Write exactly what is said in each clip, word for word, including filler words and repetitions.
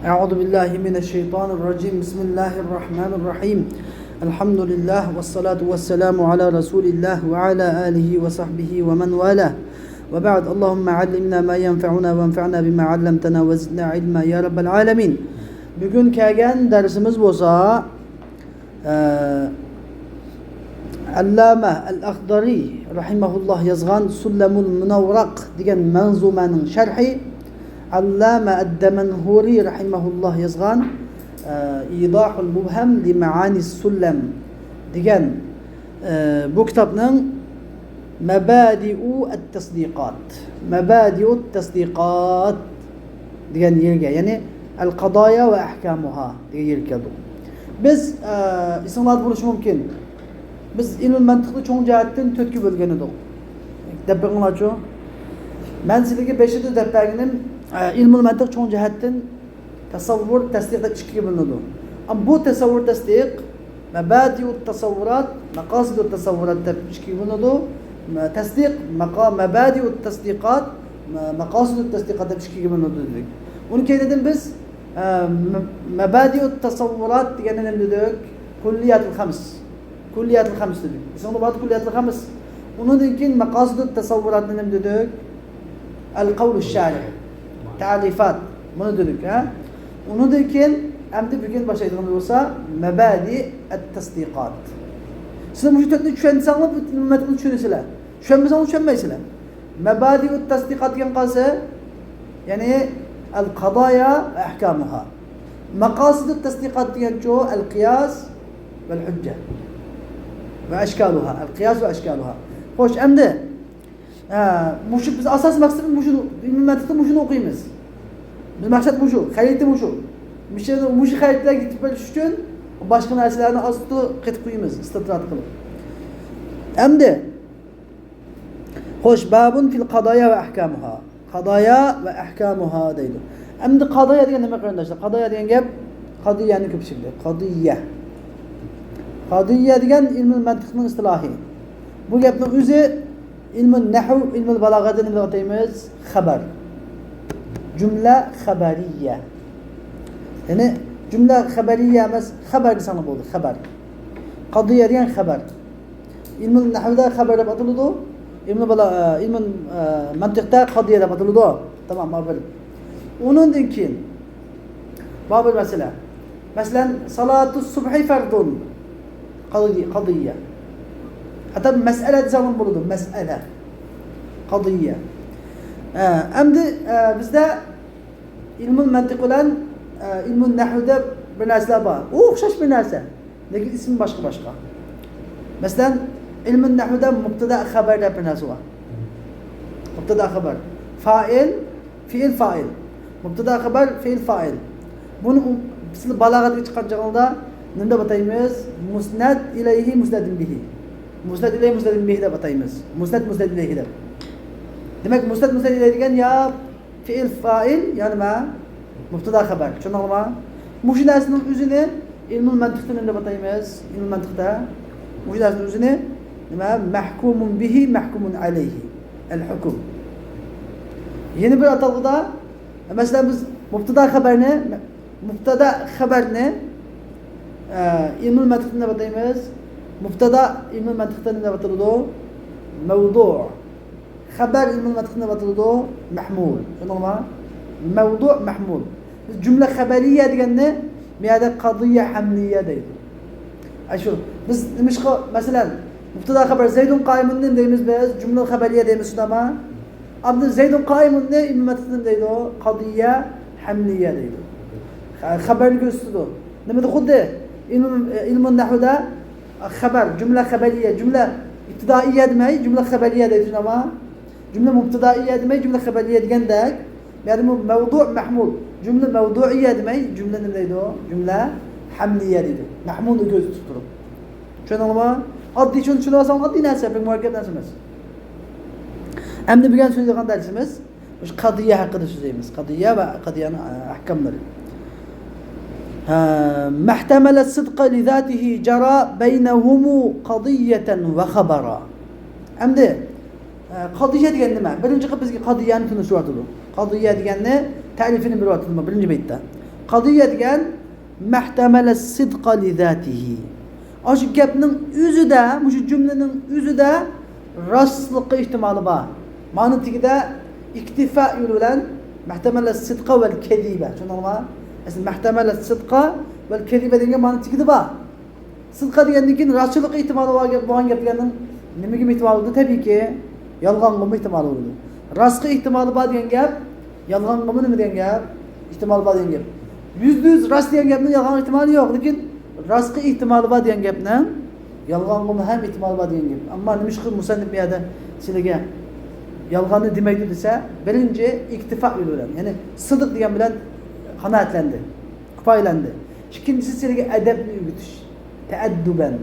أعوذ بالله من الشيطان الرجيم. بسم الله الرحمن الرحيم. الحمد لله والصلاة والسلام على رسول الله وعلى آله وصحبه ومن والاه. وبعد، اللهم علمنا ما ينفعنا وانفعنا بما علمتنا وزدنا علما يا رب العالمين. بۈگۈن كەلگەن دەرسىمىز بولسا، ئە، ئەللامە ئەل-ئەخدەرى رەھىمەھۇللاھ يازغان سۇللەمۇل مۇنەۋۋەرەق دېگەن مەنزۇمەنىڭ شەرھى، ئەللامە ئەد-دەمەنھۇرى رەھىمەھۇللاھ يازغان، ئە، ئىيضاھۇل مۇبھەم لىمەئانىس سۇللەم دېگەن، ئە، بۇ كىتابنىڭ مەبادىئۇ ئەت-تەسدىقات، مەبادىئۇت تەسدىقات دېگەن يەرگە، يەنى ئەل-قادايا ۋە ئەھكامۇھا دېگەن يەرگە كەلدۇق. بىز، ئە، ئېسىڭلاردا بولۇشى مۇمكىن، بىز ئىلمىي مەنتىقنى چوڭ جەھەتتىن تۆتكە بۆلگەن ئىدۇق. دەپ بېقىڭلارچۇ. مەن سىلەرگە بېشىدا دەپ بەرگىنىم، ئە، ئىلمىي مەنتىق چوڭ جەھەتتىن تەسەۋۋۇر، تەسدىق دەپ ئىككىگە بۆلۈنىدۇ. ئەمما بۇ تەسەۋۋۇر، تەسدىق، مەبادىئۇت تەسەۋۋۇرات، مەقاسىدۇت تەسەۋۋۇرات دەپ ئىككىگە بۆلۈنىدۇ. مە-، تەسدىق، مەقا-، مەبادىئۇت تەسدىقات، مە-، مەقاسىدۇت تەسدىقات دەپ ئىككىگە بۆلۈنىدۇ دېدۇق. ئۇنىڭ كەينىدىن بىز، ئە، مە-، مەبادىئۇت تەسەۋۋۇرات دېگەننى نېمە دېدۇق؟ كۇللىياتۇل خەمس. كۇللىياتۇل خەمس دېدۇق. ئېسىڭدە باردا كۇللىياتۇل خەمس. ئۇنىڭدىن كېيىن مەقاسىدۇت تەسەۋۋۇراتنى نېمە دېدۇك؟ ئەل قەۋلۇش شەرىھ، تەلىفات، بۇنى دېدۇق، ھە؟ ئۇنىڭدىن كېيىن ئەمدى بۈگۈن باشلايدىغىنىمىز بولسا مەبادىئەت تەسدىقات. سىلەر مۇشۇ تۆتنى چۈشەنسەڭلار بۇ مەتننى چۈشىنىسىلەر. چۈشەنمىسەڭلار چۈشەنمەيسىلەر. مەبادىئۇت تەسدىقات دېگەن قالسا، يەنى ئەل قادايا ۋە ئەھكامۇھا. مەقاسىدۇت تەسدىقات دېگەنچۇ ئەل قىياس ۋەل ھۇججە ۋە ئەشكالۇھا. ئەل قىياس ۋە ئەشكالۇھا. خوش، ئەمدى ھە، مۇشۇ بىز ئاساسىي مەقسىتىمىز مۇشۇ، ئىلمىي مەنتىقتا مۇشۇنى ئوقۇيمىز. بىز مەقسەت مۇشۇ، خەرىتە مۇشۇ. مۇشۇ، مۇشۇ خەرىتىلەرگە يېتىپ بېرىش ئۈچۈن باشقا نەرسىلەرنى ئاز تولا قېتىپ قويىمىز، ئىستىدراك قىلىپ. ئەمدى، خوش، بابۇن فىل قادايا ۋە ئەھكامۇھا. قادايا ۋە ئەھكامۇھا دەيدۇ. ئەمدى قادايا دېگەن نېمە قېرىنداشلار؟ قادايا دېگەن گەپ قادىيەنى كۆپچىلىكى. قادىيە. قادىيە دېگەن ئىلمىي مەنتىقنىڭ ئىستىلاھى. بۇ گەپنىڭ ئۆزى ئىلمۇ نەھۋ، ئىلمۇ بالاغەتتە نېمە دەپ ئاتايمىز؟ خەبەر. جۈملە خەبەرىيە. يەنى جۈملە خەبەرىيە ئەمەس، خەبەر دېسەڭلار بولدى، خەبەر. قادىيە دېگەن خەبەر. ئىلمۇ نەھۋدا خەبەر دەپ ئاتىلىدۇ. ئىلمۇ بالا-، ئە، ئىلمۇ، ئە، مەنتىقتا قادىيە دەپ ئاتىلىدۇ. تامام، ئاپىرىن. ئۇنىڭدىن كېيىن بار بىر مەسىلە. مەسىلەن، سالاتۇ سۇبھى فەردۇن. قادىيە، قادىيە. ھەتتا مەسئەلە دېسەڭلار بولىدۇ، مەسئەلە. قادىيە. ئە، ئەمدى، ئە، بىزدە ئىلمۇل مەنتىق بىلەن، ئە، ئىلمۇل نەھۋدە بىر نەرسىلەر بار. ئوخشاش بىر نەرسە. لېكىن ئىسمى باشقا-باشقا. مەسىلەن، ئىلمۇل نەھۋدە مۇبتەدا خەبەر دەپ بىر نەرسە بار. مۇبتەدا خەبەر. فائىل، فېئىل، فائىل. مۇبتەدا خەبەر، فېئىل، فائىل. بۇنى ئۇ-، سىلەر بالاغەتكە چىققان چېغىڭلاردا نېمە دەپ ئاتايمىز؟ مۇسنەد ئىلەيھى، مۇسنەدىن بىھى. مۇسنەد ئىلەيھى، مۇسنەدىن بىھى دەپ ئاتايمىز. مۇسنەد، مۇسنەد ئىلەيھى دەپ. دېمەك، مۇسنەد، مۇسنەد ئىلەيھى دېگەن يا فېئىل فائىل، يا نېمە؟ مۇبتەدا خەبەر. چۈشەندىڭلارمۇ؟ مۇشۇ نەرسىنىڭ ئۆزىنى ئىلمۇل مەنتىقتا نېمە دەپ ئاتايمىز؟ ئىلمۇل مەنتىقتا مۇشۇ نەرسىنىڭ ئۆزىنى نېمە؟ مەھكۇمۇن بىھى، مەھكۇمۇن ئەلەيھى. ئەل ھۇكۇم. يەنە بىر ئاتالغۇدا، مەسىلەن، بىز مۇبتەدا خەبەرنى، مۇبتەدا خەبەرنى، ئە، ئىلمۇل مەنتىقتا نېمە دەپ ئاتايمىز؟ مۇبتەدا ئىلمۇل مەنتىقتا نېمە دەپ ئاتىلىدۇ؟ مەۋدۇ. خەبەر ئىلمۇل مەنتىقتا نېمە دەپ ئاتىلىدۇ؟ مەھمۇل. چۈشەندىڭلارمۇ؟ مەۋدۇ، مەھمۇل. بىز جۈملە خەبەرىيە دېگەننى بۇ يەردە قەزىيە ھەملىيە دەيدۇ. ئە، شۇ. بىز نېمىشقا، مەسىلەن، مۇبتەدا خەبەر زەيدۇن قائىمۇننى نېمە دەيمىز بىز؟ جۈملە خەبەرىيە دەيمىز، شۇنداقمۇ؟ ئەمدى زەيدۇن قائىمۇننى ئىلمۇل مەنتىقتا نېمە دەيدۇ؟ قەزىيە ھەملىيە دەيدۇ. خە-، خەبەرنى كۆرسىتىدۇ. نېمىدە خۇددى ئىلمۇ، ئىلمۇ نەھۋدا خەبەر، جۈملە خەبەرىيە، جۈملە ئىبتىدائىيە دېمەي، جۈملە خەبەرىيە دەيدۇ، شۇنداقمۇ؟ جۈملە مۇبتىدائىيە دېمەي، جۈملە خەبەرىيە دېگەندەك، بۇ يەردىمۇ مەۋدۇ مەھمۇل، جۈملە مەۋدۇئىيە دېمەي، جۈملە نېمە دەيدۇ؟ جۈملە ھەملىيە دەيدۇ. مەھمۇلنى كۆزدە تۇتۇپ تۇرۇپ. چۈشەندىڭلارمۇ؟ ئاددىي، شۇنى چۈشىنىۋالساڭ ئاددىي نەرسە، بەك مۇرەككەپ نەرسە ئەمەس. ئەمدى بۈگۈن سۆزلەيدىغان دەرسىمىز مۇشۇ قەزىيە ھەققىدە سۆزلەيمىز. قەزىيە ۋە قەزىيەنىڭ، ئە، ئەھكاملىرى. ھە، مەھتەمەلە سىدقە لىزاتىھى جارا بەينەھۇمۇ قەزىيەتەن ۋە خەبەرا. ئەمدى، ئە، قەزىيە دېگەن نېمە؟ بىرىنچى قىلىپ بىزگە قەزىيەنى تونۇشتۇرۇۋاتىدۇ. قەزىيە دېگەننى تەرىپىنى بېرىۋاتىدۇ بىرىنچى بەيتتە. قضية دېگەن مەھتەمەلە سىدقا لىزاتىھى. ئاشۇ گەپنىڭ ئۆزىدە، مۇشۇ جۈملىنىڭ ئۆزىدە راستلىققا ئېھتىمالى بار. مانا تېگىدە ئىكتىفا يولى بىلەن مەھتەمەلە سىدقا ۋەل كەزىبە. چۈشەندىڭلارمۇ؟ ئەسلى مەھتەمەلە سىدقا ۋەل كەزىبە دېگەن مانا تېگىدە بار. سىدقا دېگەندىن كېيىن راستچىللىققا ئېھتىمالى بار گەپ، بولغان گەپ دېگەننىڭ نېمىگىمۇ ئېھتىمالى بولىدۇ؟ تەبىئىيكى، يالغانغىمۇ ئېھتىمالى بولىدۇ. راستقا ئېھتىمالى بار دېگەن گەپ، يالغانغىمۇ نېمە دېگەن گەپ؟ ئېھتىمالى بار دېگەن گەپ. يۈزدە يۈز راست دېگەن گەپنىڭ يالغانغا ئېھتىمالى يوق، لېكىن راستقا ئېھتىمالى بار دېگەن گەپنىڭ يالغانغىمۇ ھەم ئېھتىمالى بار دېگەن گەپ. ئەمما نېمىشقا مۇسەننىپ بۇ يەردە سىلىگە يالغاننى دېمەيدۇ دېسە، بىرىنچى، ئىكتىفا يولى بىلەن، يەنى سىدىق دېگەن بىلەن قانائەتلەندى، كۇپايىلەندى. ئىككىنچىسى، سىلىگە ئەدەپنى ئۆگىتىش. تەئەددۇبەن.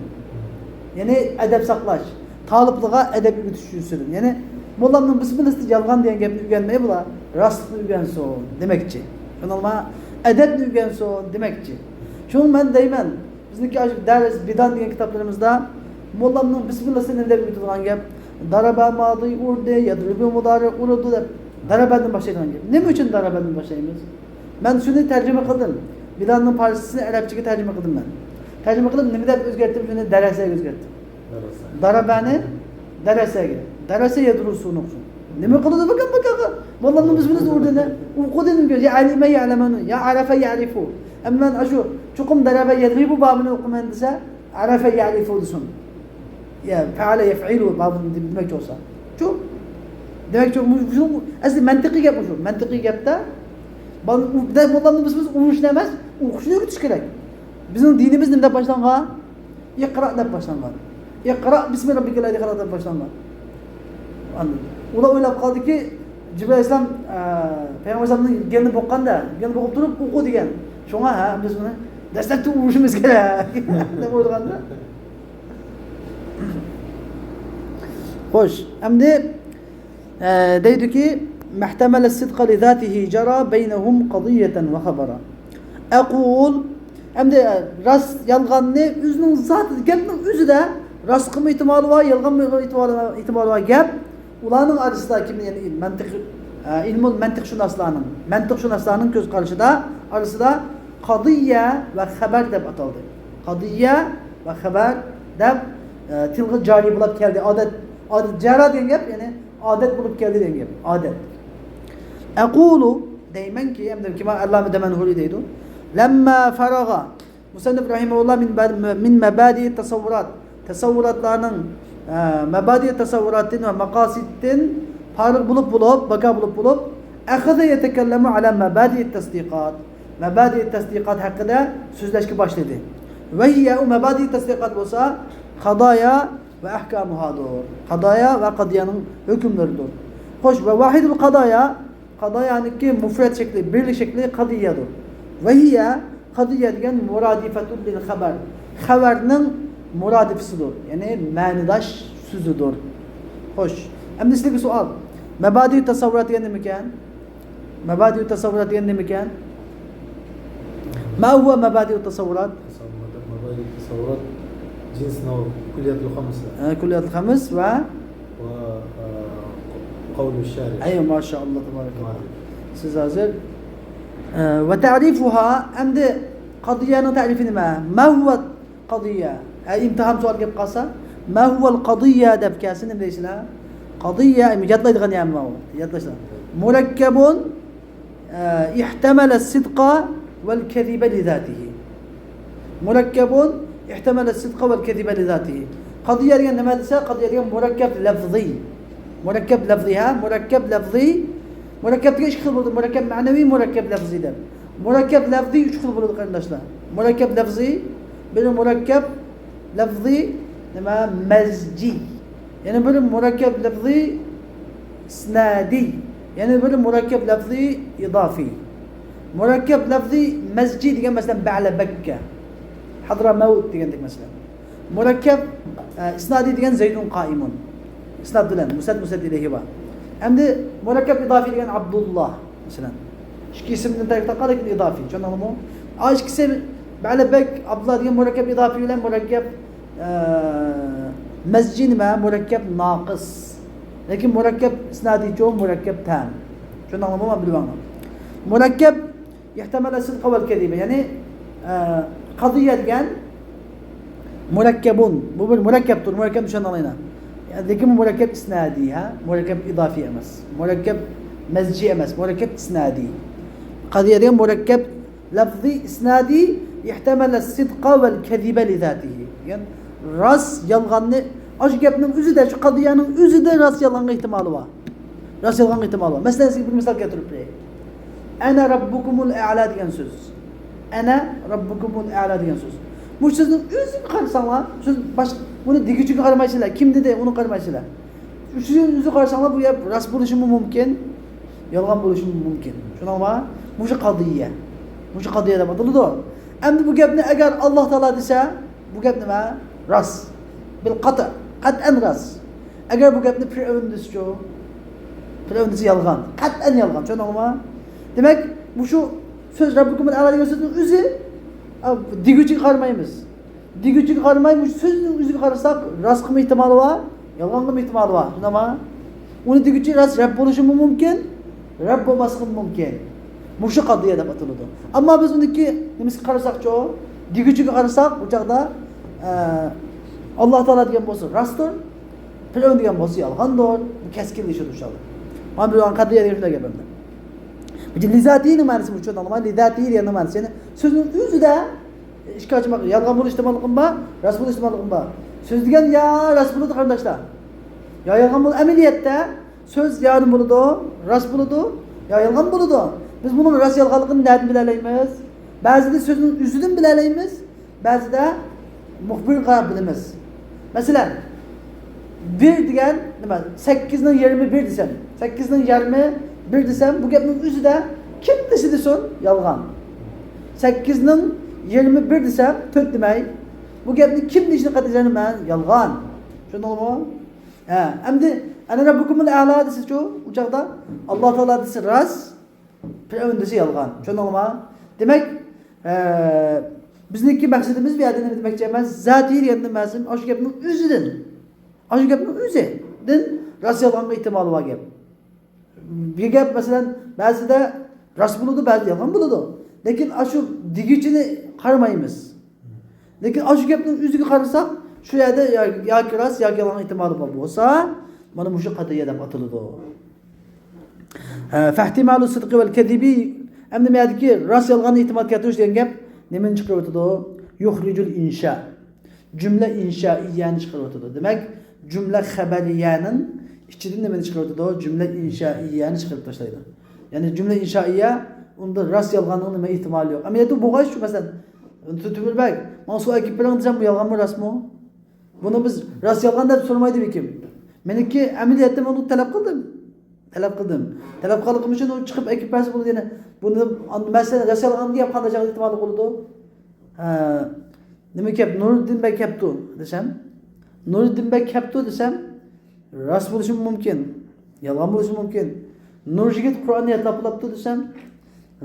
يەنى ئەدەپ ساقلاش. تالىپلىغا ئەدەپ ئۆگىتىش يۈزىسىدىن. يەنى موللامنىڭ بىسمىللىسىدا يالغان دېگەن گەپنى ئۆگەنمەي، بۇلار راستلىقنى ئۆگەنسۇن دېمەكچى. شۇنىڭغا ئەدەپنى ئۆگەنسۇن دېمەكچى. شۇڭا مەن دەيمەن، بىزنىڭكى ئاشۇ دەرس، بىدان دېگەن كىتابلىرىمىزدا موللامنىڭ بىسمىللىسى نېمە دەپ ئۆگىتىدىغان گەپ؟ دارابا مادى ئۇردى، يەدرىبۇ مۇدارى ئۇرىدۇ دەپ دارابادىن باشلايدىغان گەپ. نېمە ئۈچۈن دارابادىن باشلايمىز؟ مەن شۇنى تەرجىمە قىلدىم. بىداننىڭ پارسچىسىنى ئەرەبچىگە تەرجىمە قىلدىم مەن. تەرجىمە قىلىپ نېمە دەپ ئۆزگەرتتىم؟ شۇنى دەرەسەگە ئۆزگەرتتىم. دارابانى دەرەسەگە. دەرەسە يەدرۇسۇنى ئوقۇسۇن. نېمە قىلىدۇ بۇ كەم بۇ كەم؟ موللامنىڭ بىسمىللىسى ئۇردى. ئوقۇدى نېمە؟ يا ئەلىمە يەئلەمۇنى، يا ئەرەفە يەئرىفۇ. ئەمما مەن ئاشۇ چوقۇم دارابە يەدرىبۇ بابىنى ئوقۇيمەن دېسە، ئەرەفە يەئرىفۇ دېسۇن. يا فەئەلە يەفئىلۇ بابىنى دېمەكچى بولسا. شۇ. دېمەكچى، مۇ-، شۇ، ئەسلى مەنتىقىي گەپ شۇ. مەنتىقىي گەپتە، بال-، ئۇ-، دە-، موللامنىڭ بىسمىللىسى ئۇرۇشنى ئەمەس، ئوقۇشنى ئۆگىتىش كېرەك. بىزنىڭ دىنىمىز نېمە دەپ باشلانغان؟ ئىقرا دەپ باشلانغان. ئىقرا بىسمى رەببىكەللەزى خەلەق دەپ باشلانغان. ئاندىن ئۇلار ئويلاپ قالدىكى، جىبرىئىل ئەلەيھىسسالام، ئە، پەيغەمبەر ئەلەيھىسسالامنىڭ گېلىنى بوغقاندا، گېلىنى بوغۇپ تۇرۇپ ئوقۇ دېگەن. شۇڭا، ھە، بىز بۇنى دەسلەپتە ئۇرۇشىمىز كېرەك دەپ ئويلىغاندا. خوش، ئەمدى، ئە، دەيدۇكى، مەھتەمەلە سىدقا لىزاتىھى جارا بەينەھۇم قەزىيەتەن ۋە خەبەرا. ئەقۇل، ئەمدى، ئە، راست، يالغاننى ئۆزىنىڭ زاتىدا، گەپنىڭ ئۆزىدە راستقىمۇ ئېھتىمالى بار، يالغانمۇ ئېھتىمالى، ئېھتىمالى بار گەپ. ئۇلارنىڭ ئارىسىدا كىم، يەنى مەنتىق، ئە، ئىلمۇل مەنتىقشۇناسلارنىڭ، مەنتىقشۇناسلارنىڭ كۆز قارىشىدا، ئارىسىدا قەزىيە ۋە خەبەر دەپ ئاتالدى. قەزىيە ۋە خەبەر دەپ، ئە، تىلغا جارى بولۇپ كەلدى. ئادەت، ئادەت، جەرا دېگەن گەپ، يەنى ئادەت بولۇپ كەلدى دېگەن گەپ. ئادەت. ئەقۇلۇ، دەيمەنكى، ئەمدى كىما ئەللامە دەمەنھۇرى دەيدۇ. لەمما فەرەغە مۇسەننىپ رەھىمەھۇللا مىن بەد-، مىن مەبادىئى تەسەۋۋۇرات. تەسەۋۋۇراتلارنىڭ، ئە، مەبادىئى تەسەۋۋۇراتتىن ۋە مەقاسىدتىن پارىغ بولۇپ، بولۇپ، بەكا بولۇپ، بولۇپ، ئەخەزە يەتەكەللەمۇ ئەلا مەبادىئى تەسدىقات. مەبادىئى تەسدىقات ھەققىدە سۆزلەشكە باشلىدى. ۋە ھىيە، ئۇ مەبادىئى تەسدىقات بولسا، قەزايا ۋە ئەھكامۇھادۇر. قەزايا ۋە قەزىيەنىڭ ھۆكۈملىرىدۇر. خوش، ۋە ۋاھىدۇل قەزايا، قەزايانىڭكى مۇفرەت شەكلى، بىرلىك شەكلى قەزىيەدۇر. ۋە ھىيە، قەزىيە دېگەن مۇرادىفەتۇن لىل خەبەر. خەۋەرنىڭ مۇرادىپىسىدۇر. يەنى مەنىداش سۆزىدۇر. خوش، ئەمدى سىلەرگە سوئال. مەبادىئۇ تەسەۋۋۇرات دېگەن نېمىكەن؟ مەبادىئۇ تەسەۋۋۇرات دېگەن نېمىكەن؟ ما هو مبادئ التصورات؟ مەبادىئۇ تەسەۋۋۇرات جىنس ناۋ كۇللىياتۇل خەمس. ھە، كۇللىياتۇل خەمس ۋە ۋە، ئە، قەۋلۇ شارىھ. ئەي، ماشائاللا، تەبارەكاللا. سىز ھازىر، ئە، ۋە تەرىفۇھا، ئەمدى قەزىيەنىڭ تەرىپى نېمە؟ ما ھۇۋە قەزىيە؟ ئە، ئىمتىھان سوئال كېلىپ قالسا، ما ھۇۋەل قەزىيە دەپ كەلسە نېمە دەيسىلەر؟ قەزىيە، ياتلايدىغان يەرمۇ ئۇ، ياتلاشلار. مۇرەككەبۇن، ئە، ئىھتەمەلە سىدقا ۋەل كەزىبە لىزاتىھى. مۇرەككەبۇن ئىھتەمەلە سىدقا ۋەل كەزىبە لىزاتىھى. قەزىيە دېگەن نېمە دېسە، قەزىيە دېگەن مۇرەككەب لەفزىي. مۇرەككەب لەفزىي، ھە؟ مۇرەككەب لەفزىي. مۇرەككەب دېگەن ئىككى خىل بولىدۇ. مۇرەككەب مەنىۋى، مۇرەككەب لەفزىي دەپ. مۇرەككەب لەفزىي ئۈچ خىل بولىدۇ، قېرىنداشلار. مۇرەككەب لەفزىي، بىرى مۇرەككەب لەفزىي نېمە؟ مەزجىي. يەنە بىرى مۇرەككەب لەفزىي ئىسنادىي. يەنە بىرى مۇرەككەب لەفزىي ئىزافىي. مۇرەككەب لەفزىي مەزجىي دېگەن، مەسىلەن، بەلە بەككە، ھەدرەمەۋت دېگەندەك، مەسىلەن. مۇرەككەب، ئە، ئىسنادىي دېگەن زەيدۇن قائىمۇن. ئىسناد بىلەن مۇسەد، مۇسەد ئىلەيھى بار. ئەمدى مۇرەككەب ئىزافىي دېگەن ئابدۇللا، مەسىلەن. ئىككى ئىسىمدىن تەركىب تاپقان، لېكىن ئىزافىي. چۈشەندىڭلارمۇ؟ ئا، ئىككىسى بەلە بەك، ئابدۇللا دېگەن مۇرەككەب ئىزافىي بىلەن مۇرەككەب، ئە، مەزجىي نېمە؟ مۇرەككەب ناقىس. لېكىن مۇرەككەب ئىسنادىيچۇ، مۇرەككەب تام. چۈشەندىڭلارمۇ؟ مانا بىلىۋالىڭلار. مۇرەككەب يحتمل الصدق والكذب. يەنى، ئە، قەزىيە دېگەن مۇرەككەبۇن. بۇ بىر مۇرەككەپتۇر. مۇرەككەپ چۈشەندىڭلار. لېكىن بۇ مۇرەككەپ ئىسنادىي، ھە؟ مۇرەككەپ ئىزافىي ئەمەس. مۇرەككەپ مەزجىي ئەمەس. مۇرەككەپ ئىسنادىي. قەزىيە دېگەن مۇرەككەپ لەفزىي ئىسنادىي، يەھتەمەلە سىدقا ۋەل كەزىبە لىزاتىھى. دېگەن راست، يالغاننى، ئاشۇ گەپنىڭ ئۆزىدە، شۇ قەزىيەنىڭ ئۆزىدە راست، يالغانغا ئېھتىمالى بار. راست، يالغانغا ئېھتىمالى بار. مەسىلەن، سىزگە بىر مىسال كەلتۈرۈپ بېرەي. ئەنە رەببۇكۇمۇل ئەئلا دېگەن سۆز. ئەنە رەببۇكۇمۇل ئەئلا دېگەن سۆز. بۇ سۆزنىڭ ئۆزىگە قارىساڭلار، سۆز باشقا، بۇنى دېگۈچىگە قارىمايسىلەر. كىم دېدى، ئۇنى قارىمايسىلەر. شۇ سۆزنىڭ ئۆزىگە قارىساڭلار، بۇ گەپ راست بولۇشىمۇ مۇمكىن، يالغان بولۇشىمۇ مۇمكىن. شۇنىڭغا مۇشۇ قەزىيە. مۇشۇ قەزىيە دەپ ئاتىلىدۇ. ئەمدى بۇ گەپنى ئەگەر ئاللاھ تائالا دېسە، بۇ گەپ نېمە؟ راست. بىل قەتئ. قەتئەن راست. ئەگەر بۇ گەپنى پىرئەۋن دېسىچۇ؟ پىرئەۋن دېسە يالغان. قەتئەن يالغان. چۈشەندىڭلارمۇ؟ دېمەك، مۇشۇ سۆز رەببۇكۇمۇل ئەئلا دېگەن سۆزنىڭ ئۆزى، ئا، دېگۈچىگە قارىمايمىز. دېگۈچىگە قارىماي، مۇشۇ سۆزنىڭ ئۆزىگە قارىساق، راستقىمۇ ئېھتىمالى بار، يالغانغىمۇ ئېھتىمالى بار. شۇنداقمۇ؟ ئۇنى دېگۈچى راست رەب بولۇشىمۇ مۇمكىن، رەب بولماسلىقىمۇ مۇمكىن. مۇشۇ قەزىيە دەپ ئاتىلىدۇ. ئەمما بىز ئۇنىڭكى نېمىسىگە قارىساقچۇ؟ دېگۈچىگە قارىساق، ئۇ چاغدا، ئە، ئاللاھ تائالا دېگەن بولسا راستتۇر، پىرئەۋن دېگەن بولسا يالغاندۇر. بۇ كەسكىنلىشىدۇ ئۇ چاغدا. مانا بىز ئاڭ قەزىيە دېگەن شۇنداق گەپ ئەمدى. بۇ لىزاتىنىڭ مەنىسى مۇشۇ، ئاڭلىما، لىزاتى دېگەننىڭ مەنىسى، يەنى سۆزنىڭ ئۆزىدە ئىككى ئاچىماق، يالغان بولۇش ئېھتىماللىقىمۇ بار، راست بولۇش ئېھتىماللىقىمۇ بار. سۆز دېگەن يا راست بولىدۇ، قېرىنداشلار، يا يالغان بولىدۇ. ئەمەلىيەتتە سۆز يا نېمە بولىدۇ، راست بولىدۇ، يا يالغان بولىدۇ. بىز بۇنىڭ راست يالغانلىقىنى نەدىن بىلەلەيمىز؟ بەزىدە سۆزنىڭ ئۆزىدىن بىلەلەيمىز، بەزىدە مۇخبىرغا بىلىمىز. مەسىلەن، بىر دېگەن نېمە؟ سەككىزنىڭ يېرىمى بىر دېسەم، سەككىزنىڭ يېرىمى بىر دېسەم، بۇ گەپنىڭ ئۆزىدە كىم دېسە دېسۇن، يالغان. سەككىزنىڭ يېرىمى بىر دېسەم، تۆت دېمەي. بۇ گەپنى كىم دېيىشىنى قەتئىيلەندۈرمەن، يالغان. چۈشەندىڭىزمۇ؟ ھە، ئەمدى ئەنە رەببۇكۇمۇل ئەئلا دېسىچۇ، ئۇ چاغدا ئاللاھ تائالا دېسە راست، پىرئەۋن دېسە يالغان. چۈشەندىڭىزمۇ؟ دېمەك، ئە، بىزنىڭكى مەقسىتىمىز بۇ يەردە نېمە دېمەكچى؟ ئەمەس، زاتى دېگەندىن مەقسىتىم ئاشۇ گەپنىڭ ئۆزىدىن. ئاشۇ گەپنىڭ ئۆزىدىن راست يالغانغا ئېھتىمالى بار گەپ. بىر گەپ، مەسىلەن، بەزىدە راست بولىدۇ، بەزىدە يالغان بولىدۇ. لېكىن ئاشۇ دېگۈچىنى قارىمايمىز. لېكىن ئاشۇ گەپنىڭ ئۆزىگە قارىساق، شۇ يەردە يا-، ياكى راست، ياكى يالغان ئېھتىمالى بار بولسا، مانا مۇشۇ قەزىيە دەپ ئاتىلىدۇ. ھە، فاحتمال الصدق والكذب، ئەمدى مەيەردىكى راست يالغان ئېھتىمال كەلتۈرۈش دېگەن گەپ نېمىنى چىقىرىۋېتىدۇ؟ يخرج الإنشاء. جۈملە ئىنشائىيەنى چىقىرىۋېتىدۇ. دېمەك، جۈملە خەبەرىيەنىڭ ئىچىدىن نېمىنى چىقىرىۋېتىدۇ؟ جۈملە ئىنشائىيەنى چىقىرىپ تاشلايدۇ. يەنى جۈملە ئىنشائىيە ئۇندا راست يالغاننىڭ نېمە ئېھتىمالى يوق. ئەمەلىيەتتە بولغايچۇ، مەسىلەن، تۆ-، تۆمۈربەگ، ماڭا سۇ ئەكىپ بېرىڭ دېسەم، بۇ يالغانمۇ، راستمۇ؟ بۇنى بىز راست يالغان دەپ سورىمايدۇ بەلكىم. مېنىڭكى ئەمەلىيەتتە مەن ئۇنى تەلەپ قىلدىم. تەلەپ قىلدىم. تەلەپ قىلغانلىقىم ئۈچۈن ئۇ چىقىپ ئەكىپ بەرسە بولىدۇ. يەنە بۇنى، مەسىلەن، راست يالغان دېگەپ قانداق ئېھتىمالى بولىدۇ؟ ھە، نېمە گەپ، نۇرىدىن بەگ كەپتۇ دېسەم، نۇرىدىن بەگ كەپتۇ دېسەم، راست بولۇشىمۇ مۇمكىن، يالغان بولۇشىمۇ مۇمكىن. نۇر يىگىت قۇرئاننى يادلاپ بولاپتۇ دېسەم،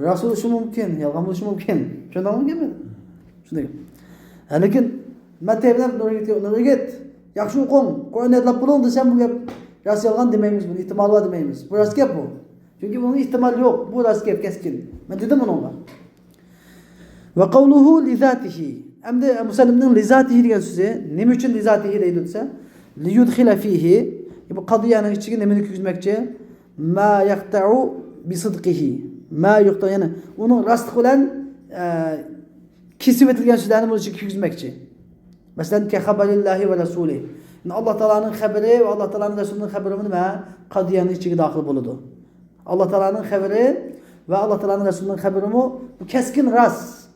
راست بولۇشىمۇ مۇمكىن، يالغان بولۇشىمۇ مۇمكىن. چۈشەندىڭىزمۇ گېپىمنى؟ شۇنداق. ھە، لېكىن مەن تەيىنلەپ نۇر يىگىتكە، نۇر يىگىت، ياخشى ئوقۇڭ، قۇرئاننى يادلاپ بولۇڭ دېسەم، بۇ گەپ راست يالغان دېمەيمىز، بۇنى ئېھتىمالى بار دېمەيمىز. بۇ راست گەپ بۇ. چۈنكى بۇنىڭ ئېھتىمالى يوق. بۇ راست گەپ كەسكىن. مەن دېدىم ئۇنىڭغا. ۋە قەۋلۇھۇ لىزاتىھى. ئەمدى مۇسەننىپنىڭ لىزاتىھى دېگەن سۆزى، نېمە ئۈچۈن لىزاتىھى دەيدۇ دېسە، لىيۇدخىلە فىھى، بۇ قەزىيەنىڭ ئىچىگە نېمىنى كىرگۈزمەكچى؟ ما يەقتەئۇ بىسىدقىھى. ما يەقتەئۇ، يەنى ئۇنىڭ راستلىقى بىلەن، ئە، كېسىۋېتىلگەن سۆزلەرنى بۇنىڭ ئىچىگە كىرگۈزمەكچى. مەسىلەن، كەخەبەرىللاھى ۋە رەسۇلى. يەنى ئاللاھ تائالانىڭ خەبىرى ۋە ئاللاھ تائالانىڭ رەسۇلىنىڭ خەبىرىمۇ نېمە؟ قەزىيەنىڭ ئىچىگە داخىل بولىدۇ. ئاللاھ تائالانىڭ خەبىرى ۋە ئاللاھ تائالانىڭ رەسۇلىنىڭ خەبىرىمۇ بۇ كەسكىن راست.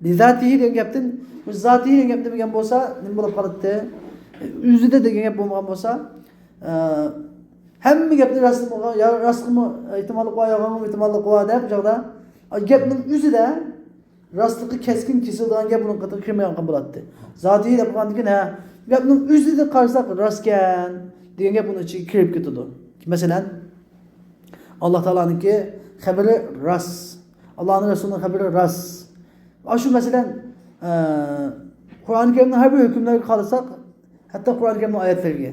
لىزاتىھى دېگەن گەپتىن، بۇ زاتىھى دېگەن گەپنى دېگەن بولسا، نېمە بولۇپ قالاتتى؟ ئۆزىدە دېگەن گەپ بولمىغان بولسا، ئە، ھەممە گەپنى راست، يا راستقىمۇ ئېھتىماللىقى بار، يالغانغىمۇ ئېھتىماللىقى بار دەپ، بۇ چاغدا گەپنىڭ ئۆزىدە راستلىقى كەسكىن كېسىلىدىغان گەپ ئۇنىڭ قېتىغا كىرمەي قالغان بولاتتى. زاتىھى دەپ قالغاندىن كېيىن، ھە، گەپنىڭ ئۆزىدە قارىساق راستكەن دېگەن گەپ ئۇنىڭ ئىچىگە كىرىپ كېتىدۇ. مەسىلەن، ئاللاھ تائالانىڭكى خەبىرى راست. ئاللاھنىڭ رەسۇلىنىڭ خەبىرى راست. ئاشۇ مەسىلەن، ئە، قۇرئانى كەرىمنىڭ ھەر بىر ھۆكۈملىرىگە قارىساق، ھەتتا قۇرئانى كەرىمنىڭ ئايەتلىرىگە،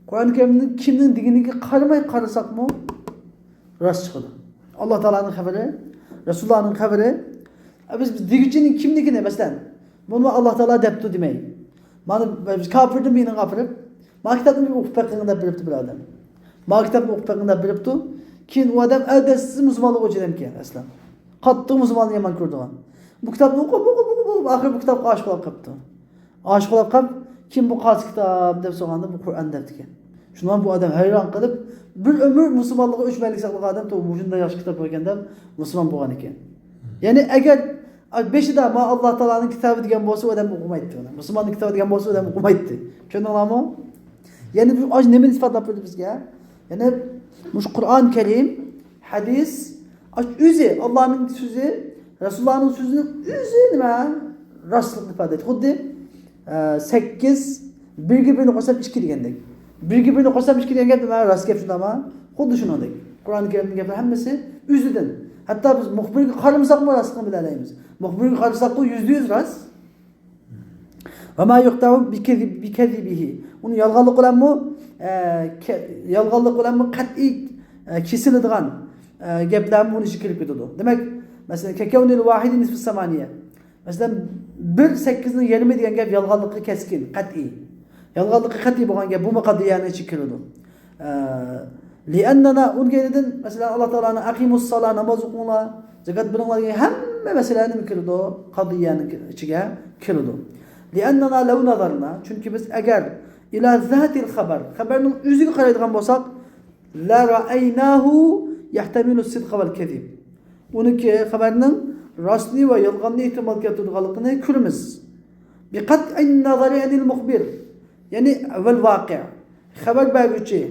قۇرئانى كەرىمنىڭ كىمنىڭ دېگىنىگە قارىماي قارىساقمۇ راست چىقىدۇ. ئاللاھ تائالانىڭ خەبىرى رەسۇلۇللانىڭ خەۋىرى. بىز، بىز دېگۈچىنىڭ كىملىكىنى، مەسىلەن، بۇنى ئاللا تائالا دەپتۇ دېمەي. مانا بىز كاپىردىن بىرىنى ئاپىرىپ، ما كىتابنى بىر ئوقۇپ بېقىڭ دەپ بېرىپتۇ بىر ئادەم. ما كىتابنى ئوقۇپ بېقىڭ دەپ بېرىپتۇ. كېيىن ئۇ ئادەم ئەلدەسسىز مۇسۇلمانلىققا ئۆچ ئادەمكەن ئەسلى. قاتتىق مۇسۇلماننى يامان كۆرىدىغان. بۇ كىتابنى ئوقۇپ، ئوقۇپ، ئوقۇپ، ئوقۇپ، ئاخىرى بۇ كىتابقا ئاشىق بولۇپ قاپتۇ. ئاشىق بولۇپ قاپ، كىم بۇ قايسى كىتاب دەپ سورىغاندا، بۇ قۇرئان دەپتىكەن. شۇنىڭ بىلەن بۇ ئادەم ھەيران قېلىپ، بىر ئۆمۈر مۇسۇلمانلىققا ئۆچمەنلىك ساقلىغان ئادەم، توۋا، مۇشۇنداق ياخشى كىتاب باركەن دەپ مۇسۇلمان بولغان ئىكەن. يەنى ئەگەر بېشىدا ما ئاللا تائالانىڭ كىتابى دېگەن بولسا، ئۇ ئادەم ئوقۇمايتتى ئۇنى. مۇسۇلماننىڭ كىتابى دېگەن بولسا، ئۇ ئادەم ئوقۇمايتتى. چۈشەندىڭلارمۇ؟ يەنى بۇ ئاش نېمىنى ئىسپاتلاپ بەردى بىزگە؟ يەنى مۇشۇ قۇرئان كەرىم، ھەدىس، ئاش ئۆزى، ئاللانىڭ سۆزى، رەسۇلۇللانىڭ سۆزىنىڭ ئۆزى نېمە؟ راستلىقنى ئىپادىلەيدۇ. خۇددى، ئە، سەككىز، بىرگە بىرنى قوشسام ئىككى دېگەندەك. بىرگە بىرنى قوشسام ئىككى دېگەن گەپ نېمە؟ راست گەپ شۇنداقمۇ؟ خۇددى شۇنىڭدەك. قۇرئان كەرىمنىڭ گەپلىرى ھەممىسى ئۆزىدىن. ھەتتا بىز مۇخبىرگە قارىمىساقمۇ راستلىقىنى بىلەلەيمىز. مۇخبىرگە قارىساقمۇ يۈزدە يۈز راست. ۋە ما يۇقتەئۇ بىكەزىب-، بىكەزىبىھى. ئۇنى يالغانلىقى بىلەنمۇ، ئە، كە-، يالغانلىقى بىلەنمۇ قەتئىي، ئە، كېسىلىدىغان، ئە، گەپلەرمۇ بۇنىڭ ئىچىگە كىرىپ كېتىدۇ. دېمەك، مەسىلەن، كەكەۋنىل ۋاھىدى نىسفۇ سامانىيە. مەسىلەن، بىر سەككىزنىڭ يېرىمى دېگەن گەپ يالغانلىقى كەسكىن، قەتئىي. يالغانلىقى قەتئىي بولغان گەپ، بۇمۇ قادىيەنىڭ ئىچىگە كىرىدۇ. ئە، لىئەننەنا، ئۇنىڭ كەينىدىن، مەسىلەن، ئاللا تائالانىڭ ئەقىمۇس سالا، ناماز ئوقۇڭلار، زاكات بېرىڭلار دېگەن ھەممە مەسىلە نېمە كىرىدۇ؟ قادىيەنىڭ ئىچىگە كىرىدۇ. لىئەننەنا لەۋ نەزەرنا، چۈنكى بىز ئەگەر ئىلا زاتىل خەبەر، خەبەرنىڭ ئۆزىگە قارايدىغان بولساق، لەرەئەيناھۇ يەھتەمىلۇ سىدقە ۋەل كەزىب. ئۇنىڭكى خەۋەرنىڭ راستنى ۋە يالغاننى ئېھتىمال كەلتۈرىدىغانلىقىنى كۆرىمىز. بىقەتئىن نەزەرى ئەنىل مۇخبىر، يەنى ۋەل ۋاقىئ. خەۋەر بەرگۈچى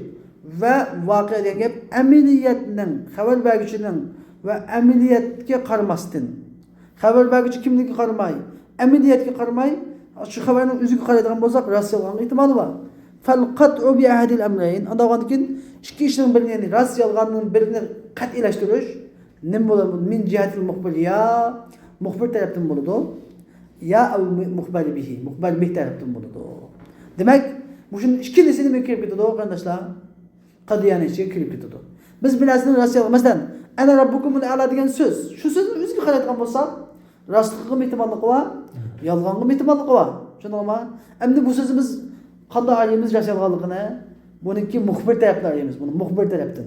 ۋە ۋاقىئ دېگەن گەپ ئەمەلىيەتنىڭ، خەۋەر بەرگۈچىنىڭ ۋە ئەمەلىيەتكە قارىماستىن. خەۋەر بەرگۈچى كىملىكىگە قارىماي، ئەمەلىيەتكە قارىماي، شۇ خەۋەرنىڭ ئۆزىگە قارايدىغان بولساق، راست يالغانغا ئېھتىمالى بار. فەل قەتئۇ بىئەھەدىل ئەمرەين. ئانداق بولغاندىن كېيىن ئىككى ئىشنىڭ بىرىنى، يەنى راست يالغاننىڭ بىرىنى قەتئىيلەشتۈرۈش نېمە بولىدۇ؟ مىن جىھەتىل مۇخبىر، يا مۇخبىر تەرەپتىن بولىدۇ، يا ئەۋ مۇخبەر بىھى، مۇخبەر بىھ تەرەپتىن بولىدۇ. دېمەك، مۇشۇنىڭ ئىككىلىسى نېمىگە كىرىپ كېتىدۇ، قېرىنداشلار؟ قادىيەنىڭ ئىچىگە كىرىپ كېتىدۇ. بىز بىر نەرسىنى راست يالغان، مەسىلەن، ئەنە رەببۇكۇمۇل ئەئلا دېگەن سۆز، شۇ سۆزنى ئۆزىگە قارايدىغان بولساق، راستلىقىغىمۇ ئېھتىماللىقى بار، يالغانغىمۇ ئېھتىماللىقى بار. چۈشەندىڭلارمۇ؟ ئەمدى بۇ سۆزنى بىز قانداق ئايرىيمىز راست يالغانلىقىنى؟ بۇنىڭكى مۇخبىر تەرەپتىن ئايرىيمىز بۇنى، مۇخبىر تەرەپتىن.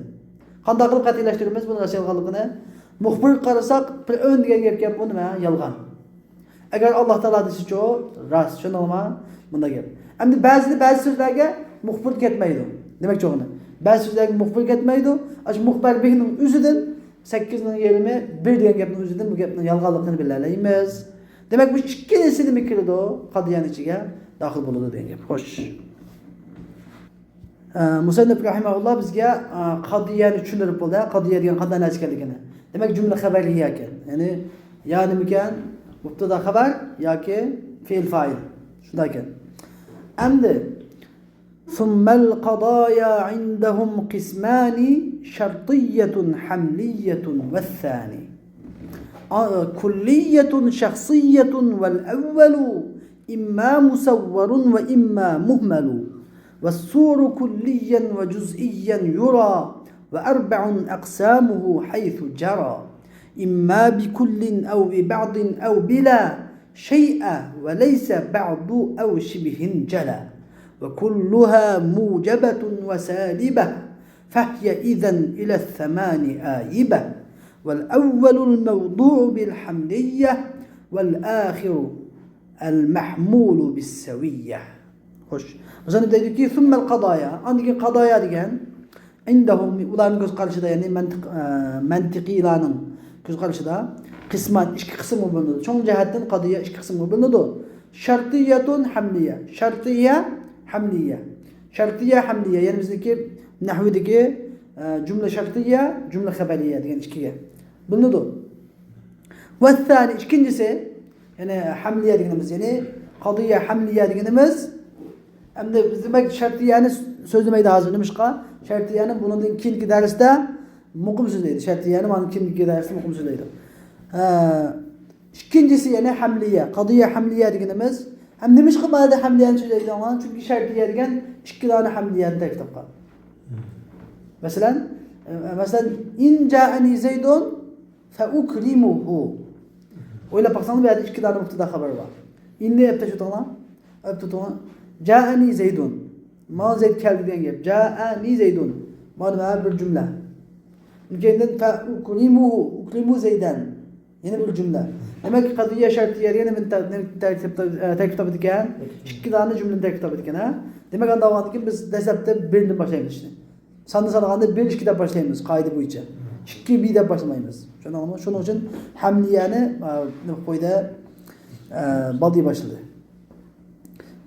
قانداق قىلىپ قەتئىيلەشتۈرىمىز بۇنى راست يالغانلىقىنى؟ مۇخبىرغا قارىساق، پىرئەۋن دېگەن گەپكەن، بۇ نېمە؟ يالغان. ئەگەر ئاللا تائالا دېسىچۇ، راست، چۈشەندىڭلارمۇ؟ مۇنداق گەپ. ئەمدى بەزىدە بەزى سۆزلەرگە مۇخبىر كەتمەيدۇ. دېمەكچى بولغىنى، بەزى سۆزلەرگە مۇخبىر كەتمەيدۇ. ئاشۇ مۇخبەر بىھنىڭ ئۆزىدىن سەككىزنىڭ يېرىمى بىر دېگەن گەپنىڭ ئۆزىدىن بۇ گەپنىڭ يالغانلىقىنى بىلەلەيمىز. دېمەك، بۇ ئىككىلىسى نېمە كىرىدۇ؟ قادىيەنىڭ ئىچىگە داخىل بولىدۇ دېگەن گەپ. خوش. ئە، مۇسەننىپ رەھىمەھۇللا بىزگە، ئە، قادىيەنى چۈشەندۈرۈپ بولدى. قادىيە دېگەن قانداق نەرسە ئىكەنلىكىنى. دېمەك، جۈملە خەبەرىيە ئىكەن. يەنى، يا نېمىكەن؟ مۇبتەدا خەبەر ياكى فېئىل فائىل. شۇنداق ئىكەن. ئەمدى، ثم القضايا عندهم قسمان شرطية حملية والثاني. ئا، كلية شخصية والأول إما مصور وإما مهمل، والصور كليا وجزئيا يرى، وأربع أقسامه حيث جرى، إما بكل أو ببعض أو بلا شيء، وليس بعض أو شبه جلا، وكلها موجبة وسالبة، فهي إذن إلى الثمان آيبة، والأول الموضوع بالحملية، والآخر المحمول بالسوية. خوش. مۇسەننىپ دەيدۇكى، ثم القضايا، ئاندىن كېيىن قادايا دېگەن، عندهم، ئۇلارنىڭ كۆز قارىشىدا، يەنى مەنتىق، ئە، مەنتىقىيلارنىڭ كۆز قارىشىدا قىسمان، ئىككى قىسىمغا بۆلۈنىدۇ. چوڭ جەھەتتىن قادىيە ئىككى قىسىمغا بۆلۈنىدۇ. شەرتىيەتۇن ھەملىيە. شەرتىيە، ھەملىيە. شەرتىيە، ھەملىيە. يەنى بىزنىڭكى نەھۋىدىكى، ئە، جۈملە شەرتىيە، جۈملە خەبەرىيە دېگەن ئىككىگە بۆلۈنىدۇ. ۋەسسانى، ئىككىنچىسى، يەنى ھەملىيە دېگىنىمىز، يەنى قادىيە ھەملىيە دېگىنىمىز، ئەمدى بىز دېمەك شەرتىيەنى سۆزلىمەيدۇ ھازىر. نېمىشقا؟ شەرتىيەنى بۇنىڭدىن كېيىنكى دەرستە مۇقىم سۆزلەيدۇ. شەرتىيەنى مانا كېيىنكى دەرستە مۇقىم سۆزلەيدۇ. ھە، ئىككىنچىسى يەنى ھەملىيە، قادىيە ھەملىيە دېگىنىمىز. ھەم نېمىشقا بۇ يەردە ھەملىيەنى سۆزلەيدۇ؟ چۈنكى شەرتىيە دېگەن ئىككى دانە ھەملىيەنى تەركىب تاپقان. مەسىلەن، ئە، مەسىلەن، ئىن جائەنى زەيدۇن، فأكرمه. ئويلاپ باقساڭلار، بۇ يەردە ئىككى دانە مۇبتەدا خەۋەر بار. ئىننى ئەپ تاشلىۋېتىڭلار. ئەپ تۇتۇڭلار. جائەنى زەيدۇن. ماڭا زەيد كەلدى دېگەن گەپ. جائەنى زەيدۇن. مانا بىر جۈملە. كېيىندىن فەئۇكرىمۇھۇ، ئۇكرىمۇ زەيدەن. يەنە بىر جۈملە. دېمەك، قەزىيە شەرتىيە يەنە بىر تە-، تە-، تەركىب، تەركىب تاپىدىكەن. ئىككى دانە جۈملىنى تەركىب تاپىدىكەن، ھە؟ دېمەك، ئانداق بولغاندىن كېيىن بىز دەسلەپتە بىردىن باشلايمىز ئىشنى. ساننى سانىغاندا بىر، ئىككى دەپ باشلايمىز، قائىدە بويىچە. ئىككى بى دەپ باشلىمايمىز. چۈشەندىڭىزمۇ؟ شۇنىڭ ئۈچۈن ھەملىيەنى، ئە، نېمە قويدى؟ ئە، بالدى باشلىدى.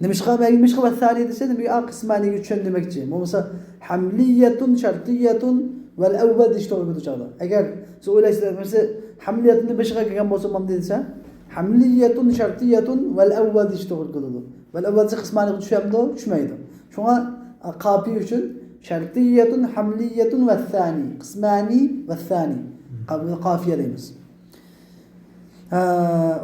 نېمىشقا، نېمىشقا ۋەسسانى دېسە، نېمىگە؟ ئا، قىسمانىگە چۈشەندۈرمەكچى. بولمىسا، ھەملىيەتۇن شەرتىيەتۇن ۋەل ئەۋۋەل دېيىش توغرا كېلىدۇ چاغدا. ئەگەر سىز ئويلايسىز، مەسىلەن، ھەملىيەتۇننى بېشىغا كەلگەن بولسا، ماندى دېسە، ھەملىيەتۇن شەرتىيەتۇن ۋەل ئەۋۋەل دېيىش توغرا كېلىدۇ. ۋەل ئەۋۋەل دېسە، قىسمانىغا چۈشەمدۇ؟ چۈشمەيدۇ. شۇڭا، ئە، قاپىيە ئۈچۈن شەرتىيەتۇن، ھەملىيەتۇن ۋەسسانى، قىسمانى ۋەسسانى. قا-، قافىيە دەيمىز. ئە،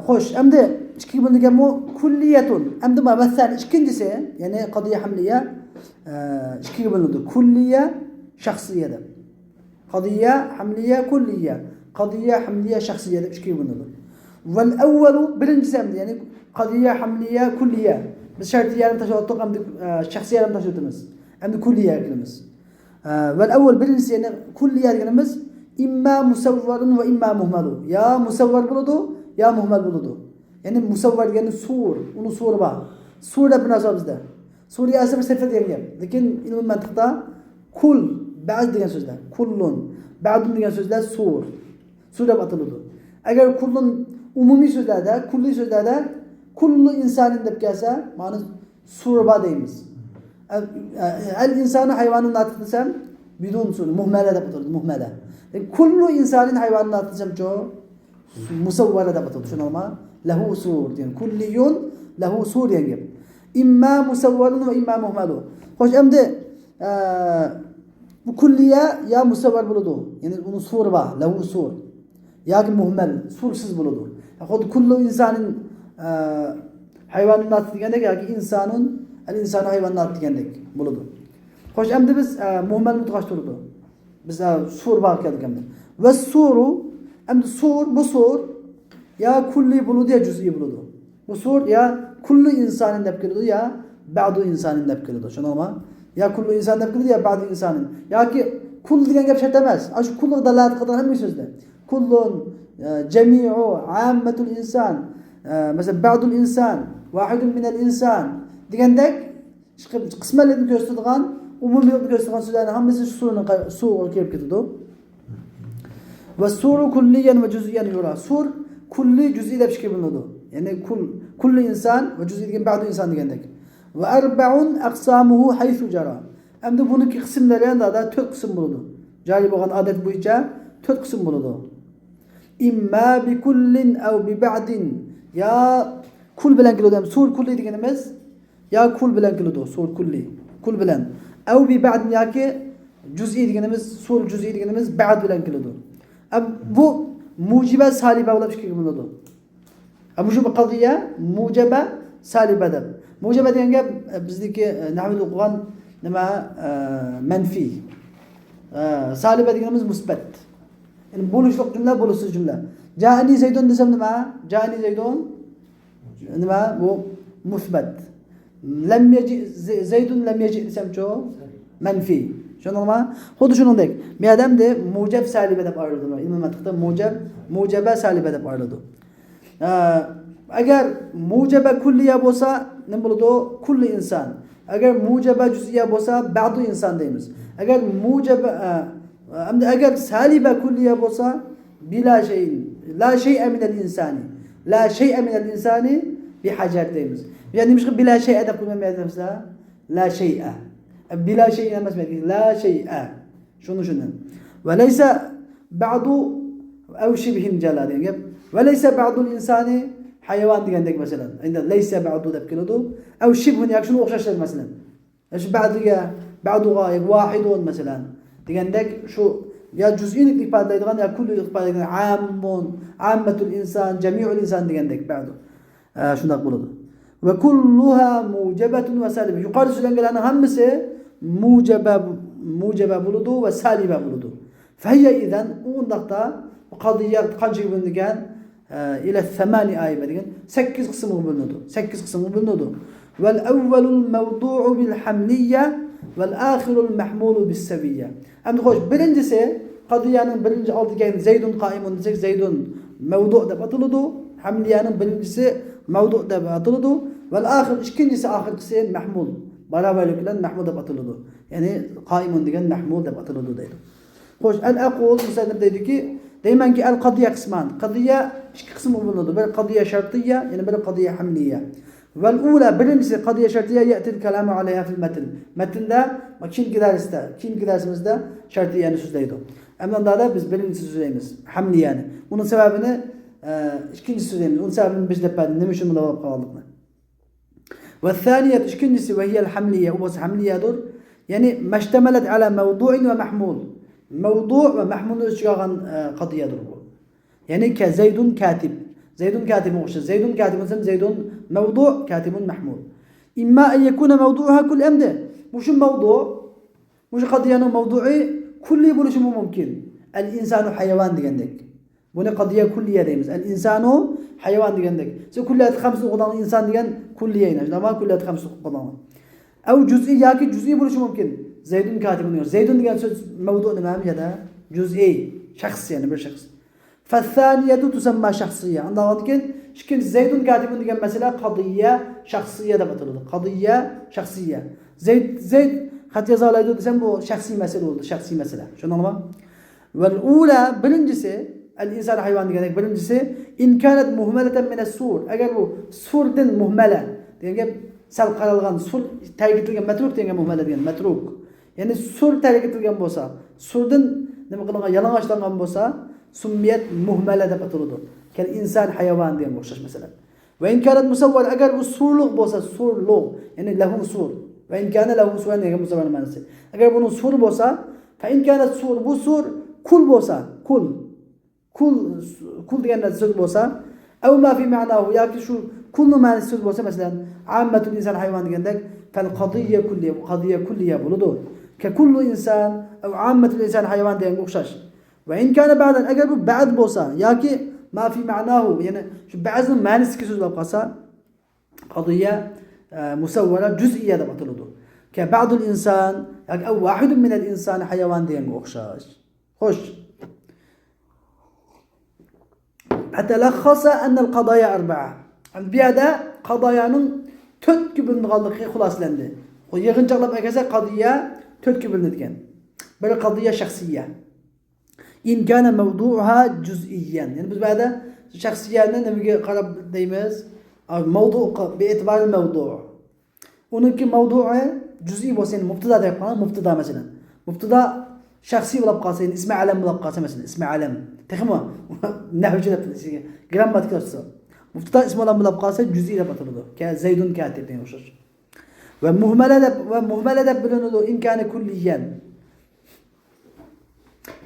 خوش، ئەمدى ئىككىگە بۆلۈنگەنمۇ؟ كۇللىيەتۇن. ئەمدى ما ۋەسسانى ئىككىنچىسى، يەنى قەزىيە ھەملىيە، ئە، ئىككىگە بۆلۈنىدۇ. كۇللىيە، شەخسىيە دەپ. قەزىيە ھەملىيە، كۇللىيە. قەزىيە ھەملىيە، شەخسىيە دەپ ئىككىگە بۆلۈنىدۇ. ۋەل ئەۋۋەلۇ، بىرىنچىسى ئەمدى، يەنى قەزىيە ھەملىيە، كۇللىيە. بىز شەرتىيەنى تاشلىۋەتتۇق، ئەمدى، ئە، شەخسىيەنى تاشلىۋېتىمىز. ئەمدى كۇللىيەگە كېلىمىز. ئە، ۋەل ئەۋۋەل، بىرىنچىسى، يەنى كۇللىيە دېگىنىمىز ئىمما مۇسەۋۋەرۇن ۋە ئىمما مۇھمەلۇ. يا مۇسەۋۋەر بولىدۇ، يا مۇھمەل بولىدۇ. يەنى مۇسەۋۋەر دېگەندە سۇر، ئۇنىڭ سۇرى بار. سۇر دەپ بىر نەرسە بار بىزدە. سۇر يا ئەسلى بىر سىفەت دېگەن گەپ. لېكىن ئىلمىي مەنتىقتا كۇل، بەز دېگەن سۆزلەر، كۇللۇن، بەدۇن دېگەن سۆزلەر سۇر. سۇر دەپ ئاتىلىدۇ. ئەگەر كۇللۇن ئومۇمىي سۆزلەردە، كۇللىي سۆزلەردە كۇللۇ ئىنسانىن دەپ كەلسە، مانا سۇر بار دەيمىز. ئەل، ئەل ئىنسانى ھايۋانىن ناتىق دېسەم، بىدۇن سۇر، مۇھمەلە دەپ ئاتىلىدۇ، مۇھمەلە. كۇللۇ ئىنسانىن ھايۋانىن ناتىق دېسەمچۇ؟ مۇسەۋۋەرە دەپ ئاتىلىدۇ، شۇنىڭغا لەھۇ سۇر دېگەن، كۇللىيۇن لەھۇ سۇر دېگەن گەپ. ئىمما مۇسەۋۋەرۇن ۋە ئىمما مۇھمەلۇ. خوش، ئەمدى، ئە، بۇ كۇللىيە يا مۇسەۋۋەر بولىدۇ، يەنى ئۇنىڭ سۇرى بار، لەھۇ سۇر. ياكى مۇھمەل، سۇرسىز بولىدۇ. خۇددى كۇللۇ ئىنسانىن، ئە، ھايۋانىن ناتىق دېگەندەك ياكى ئىنسانۇن، ئەل ئىنسانى ھايۋان ناتىق دېگەندەك بولىدۇ. خوش، ئەمدى بىز، ئە، مۇھمەل مۇتىقاش تۇرىدۇ. بىز، ئە، سۇر بار كەلدۇق ئەمدى. ۋەسسۇرۇ، ئەمدى سۇر، بۇ سۇر يا كۇللىي بولىدۇ، يا جۈزئىي بولىدۇ. بۇ سۇر يا كۇللۇ ئىنسانىن دەپ كېلىدۇ، يا بەدۇ ئىنسانىن دەپ كېلىدۇ. شۇنىڭغا يا كۇللۇ ئىنسان دەپ كېلىدۇ، يا بەدۇ ئىنسانىن. ياكى كۇل دېگەن گەپ شەرت ئەمەس. ئاشۇ كۇلغا دالالەت قىلىدىغان ھەممە سۆزلەر. كۇللۇن، ئە، جەمىئۇ، ئاممەتۇل ئىنسان، ئە، مەسىلەن، بەدۇل ئىنسان، ۋاھىدۇن مىنەل ئىنسان دېگەندەك، قىسمەنلىكنى كۆرسىتىدىغان، ئومۇمىيلىقنى كۆرسىتىدىغان سۆزلەرنىڭ ھەممىسى شۇ سۇرنىڭ قا-، سۇغا كىرىپ كېتىدۇ. ۋەسسۇرۇ كۇللىيەن ۋە جۈزئىيەن يۇرا. سۇر كۇللىي، جۈزئىي دەپ ئىككىگە بۆلۈنىدۇ. يەنى كۇل، كۇللى ئىنسان ۋە جۈزئىي دېگەن بەدۇ ئىنسان دېگەندەك. ۋە ئەربەئۇن ئەقسامۇھۇ ھەيسۇ جەرا. ئەمدى بۇنىڭكى قىسىملىرى ئەمدى تۆت قىسىم بولىدۇ. جارى بولغان ئادەت بويىچە تۆت قىسىم بولىدۇ. ئىمما بىكۇللىن ئەۋ بىبەدىن. يا كۇل بىلەن كېلىدۇ. سۇر كۇللىي دېگىنىمىز يا كۇل بىلەن كېلىدۇ، سۇر كۇللىي، كۇل بىلەن. ئەۋ بىبەدىن ياكى جۈزئىي دېگىنىمىز، سۇر جۈزئىي دېگىنىمىز بەد بىلەن كېلىدۇ. ئە، بۇ مۇجىبە، سالىبە بولۇپ ئىككىگە بۆلۈنىدۇ. ئە، مۇشۇ بىر قەزىيە مۇجەبە، سالىبە دەپ. مۇجەبە دېگەن گەپ، ئە، بىزدىكى، ئە، نەھۋىدە ئوقۇغان نېمە، ئە، مەنفىي. ئە، سالىبە دېگىنىمىز مۇسبەت. يەنى بولۇشلۇق جۈملە، بولۇشسىز جۈملە. جائەنى زەيدۇن دېسەم نېمە؟ جائەنى زەيدۇن نېمە؟ بۇ مۇسبەت. لەم يەجىئ زەي-، زەيدۇن لەم يەجىئ دېسەمچۇ؟ مەنفىي. چۈشەندىڭىزمۇ؟ خۇددى شۇنىڭدەك. بۇ يەردە ئەمدى مۇجەب، سالىبە دەپ ئايرىلىدۇ. ئىلمىي مەنتىقتا مۇجەب، مۇجەبە، سالىبە دەپ ئايرىلىدۇ. ئە، ئەگەر مۇجەبە كۇللىيە بولسا نېمە بولىدۇ؟ كۇللى ئىنسان. ئەگەر مۇجەبە جۈزئىيە بولسا بەدۇ ئىنسان دەيمىز. ئەگەر مۇجەبە، ئە، ئەمدى ئەگەر سالىبە كۇللىيە بولسا، بىلا شەيئىن، لا شەيئە مىنەل ئىنسانى، لا شەيئە مىنەل ئىنسانى بىھەجەر دەيمىز. يەنى نېمىشقا بىلا شەيئە دەپ قويمايمىز دەيسىلەر؟ لا شەيئە. بىلا شەيئىن ئەمەس، لا شەيئە. شۇنى، شۇنى. ۋە لەيسە بەدۇ ئەۋ شىبھىن جەلا دېگەن گەپ. ۋە لەيسە بەدۇل ئىنسانى ھايۋان دېگەندەك مەسىلەن. ئەمدى لەيسە بەدۇ دەپ كېلىدۇ. ئەۋ شىبھۇن ياكى شۇنىڭغا ئوخشاشلار مەسىلەن. شۇ بەدۇگە، بەدۇغا، ياكى ۋاھىدۇن مەسىلەن دېگەندەك، شۇ يا جۈزئىيلىكنى ئىپادىلەيدىغان، يا كۇللىيلىكنى ئىپادىلەيدىغان، ئاممۇن، ئاممەتۇل ئىنسان، جەمىئۇل ئىنسان دېگەندەك بەدۇ. ئە، شۇنداق بولىدۇ. ۋە كۇللۇھا مۇجەبەتۇن ۋە سالىبە. يۇقىرىدا سۆزلەنگەنلەرنىڭ ھەممىسى مۇجەبە، مۇجەبە بولىدۇ ۋە سالىبە بولىدۇ. فەھىيە ئىزەن، ئۇ ئۇنداقتا، بۇ قەزىيە قانچىگە بۆلۈنىدىكەن؟ ئە، ئىلە سەمانىئايبە دېگەن سەككىز قىسىمغا بۆلۈنىدۇ. سەككىز قىسىمغا بۆلۈنىدۇ. ۋەل ئەۋۋەلۇل مەۋدۇئۇ بىل ھەملىيە ۋەل ئاخىرۇل مەھمۇلۇ بىس سەۋىيە. ئەمدى خوش، بىرىنچىسى، قەزىيەنىڭ بىرىنچى ئالدىدا كەلگەن زەيدۇن قائىمۇن دېسەك، زەيدۇن مەۋدۇ دەپ ئاتىلىدۇ. ھەملىيەنىڭ بىرىنچىسى مەۋدۇ دەپ ئاتىلىدۇ. ۋەل ئاخىر، ئىككىنچىسى، ئاخىرقىسى مەھمۇل، باراۋەرلىك بىلەن مەھمۇل دەپ ئاتىلىدۇ. يەنى قائىمۇن دېگەن مەھمۇل دەپ ئاتىلىدۇ دەيدۇ. خوش، ئەن ئەقۇل، مۇسەننىپ دەيدۇكى، دەيمەنكى، ئەل قەزىيە قىسمان، قەزىيە ئىككى قىسىمغا بۆلۈنىدۇ. بىر قەزىيە شەرتىيە، يەنە بىر قەزىيە ھەملىيە. ۋەل ئۇلا، بىرىنچىسى، قەزىيە شەرتىيە، يەتىل كەلامۇ ئەلەيھا فىل مەتن. مەتندە كېيىنكى دەرستە، كېيىنكى دەرسىمىزدە شەرتىيەنى سۆزلەيدۇ. ئەمما ئۇندا بىز بىرىنچىسى سۆزلەيمىز، ھەملىيەنى. ئۇنىڭ سەۋەبىنى، ئە، ئىككىنچىسى سۆزلەيمىز. ئۇنىڭ سەۋەبىنى بىز دەپ بەردى، نېمە ئۈچۈن بۇنداق بولۇپ قالغانلىقىنى. ۋەسسانىيەتۇ، ئىككىنچىسى، ۋەھىيەل ھەملىيە، ئۇ بولسا ھەملىيەدۇر. يەنى مەشتەمەلەت ئەلا مەۋدۇئىن ۋە مەھمۇل. مەۋدۇ ۋە مەھمۇلنى ئۆز ئىچىگە ئالغان، ئە، قەزىيەدۇر بۇ. يەنى كە زەيدۇن كاتىب. زەيدۇن كاتىبقا ئوخشاش. زەيدۇن كاتىبۇن دېسەم، زەيدۇن مەۋدۇ، كاتىبۇن مەھمۇل. ئىمما ئەن يەكۇنە مەۋدۇئۇھا كۇل، ئەمدى مۇشۇ مەۋدۇ، مۇشۇ قەزىيەنىڭ مەۋدۇئى كۇللىي بولۇشىمۇ مۇمكىن. ئەل ئىنسانۇ ھايۋان دېگەندەك. بۇنى قەزىيە كۇللىيە دەيمىز. ئەل ئىنسانۇ ھايۋان دېگەندەك. سىز كۇللىيەتى خەمسىنى ئوقۇدىڭىز، ئىنسان دېگەن كۇللىيە ئىناش. نورمال كۇللىيەتى خەمسىنى ئوقۇپ قالدىڭىز. ئەۋ جۈزئىي ياكى جۈزئىي بولۇشى مۇمكىن. زەيدۇن كاتىبۇن دېگەن. زەيدۇن دېگەن سۆز مەۋدۇ نېمە؟ يەنە جۈزئىي، شەخس، يەنى بىر شەخس. فەسسانىيەتۇ تۇسەمما شەخسىيە. ئاندىن كېيىن ئىككىنچى زەيدۇن كاتىبۇن دېگەن مەسىلە قەزىيە شەخسىيە دەپ ئاتىلىدۇ. قەزىيە شەخسىيە. زەيد، زەيد خەت يازالايدۇ دېسەم، بۇ شەخسىي مەسىلە بولدى، شەخسىي مەسىلە. چۈشەندىڭلارمۇ؟ ۋەل ئۇلا، بىرىنچىسى، ئەل ئىنسان ھايۋان دېگەندەك بىرىنچىسى، ئىن كانەت مۇھمەلەتەن مىنەس سۇر. ئەگەر بۇ سۇردىن، مۇھمەلە دېگەن گەپ سەل قارايدىغان، سۇر تەرك ئېتىلگەن، مەترۇك دېگەن گەپ مۇھمەلە دېگەن، مەترۇك. يەنى سۇر تەرك ئېتىلگەن بولسا، سۇردىن نېمە قىلىنغان، يالىڭاچلانغان بولسا، سۇممىيەت مۇھمەلە دەپ ئاتىلىدۇ. كەل ئىنسان، ھايۋان دېگەنگە ئوخشاش مەسىلەن. ۋە ئىن كانەت مۇسەۋۋەرە، ئەگەر بۇ سۇرلۇق بولسا، سۇرلۇق، يەنى لەھۇ سۇر. ۋە ئىن كانە لەھۇ سۇرەن دېگەن مۇسەۋۋەر مەنىسى. ئەگەر بۇنىڭ سۇرى بولسا، فە ئىن كانەت سۇر، بۇ سۇر كۇل بولسا، كۇل. كۇل، كۇل دېگەن نەرسە سۆز بولسا، ئەۋ ما فى مەناھۇ، ياكى شۇ كۇلنىڭ مەنىسى سۆز بولسا، مەسىلەن، ئاممەتۇل ئىنسان ھايۋان دېگەندەك، فەل قەزىيە كۇللىيە، بۇ قەزىيە كۇللىيە بولىدۇ. كە كۇللۇ ئىنسان ئەۋ ئاممەتۇل ئىنسان ھايۋان دېگەنگە ئوخشاش. ۋە ئىن كانە بەئدەن، ئەگەر بۇ بەئد بولسا ياكى ما فى مەناھۇ، يەنى شۇ بەزىنىڭ مەنىسىدىكى سۆز بولۇپ قالسا، قەزىيە، ئە، مۇسەۋۋەرە جۈزئىيە دەپ ئاتىلىدۇ. كە بەئدۇل ئىنسان ياكى ئەۋ ۋاھىدۇن مىنەل ئىنسان ھايۋان دېگەنگە ئوخشاش. خوش. فەتەلەخخەسە ئەننەل قەزايا ئەربەئە. بۇ يەردە قەزايانىڭ تۆتكە بۆلۈنىدىغانلىقى خۇلاسىلەندى. يىغىنچاقلاپ ئەكەلسە، قەزىيە تۆتكە بۆلۈنىدىكەن. بىر قەزىيە شەخسىيە. ئىن كانە مەۋدۇئۇھا جۈزئىيەن. يەنى بىز بۇ يەردە شەخسىيەنى نېمىگە قاراپ دەيمىز؟ مەۋدۇ، بىئېتىبارىل مەۋدۇ. ئۇنىڭكى مەۋدۇئى جۈزئىي بولسا، يەنى مۇبتىدا دەپ قالغان، مۇبتىدا مەسىلەن. مۇبتىدا شەخسىي بولۇپ قالسا، يەنى ئىسمى ئەلەم بولۇپ قالسا، مەسىلەن، ئىسمى ئەلەم. تېخىمۇ نەھۋچى دەپ گرامماتىكا تۇتسا. مۇبتىدا ئىسمى ئەلەم بولۇپ قالسا، جۈزئىي دەپ ئاتىلىدۇ. كە زەيدۇن كاتىب دېگەن ئوخشاش. ۋە مۇھمەلە دەپ، ۋە مۇھمەلە دەپ بىلىنىدۇ، ئىن كانە كۇللىيەن.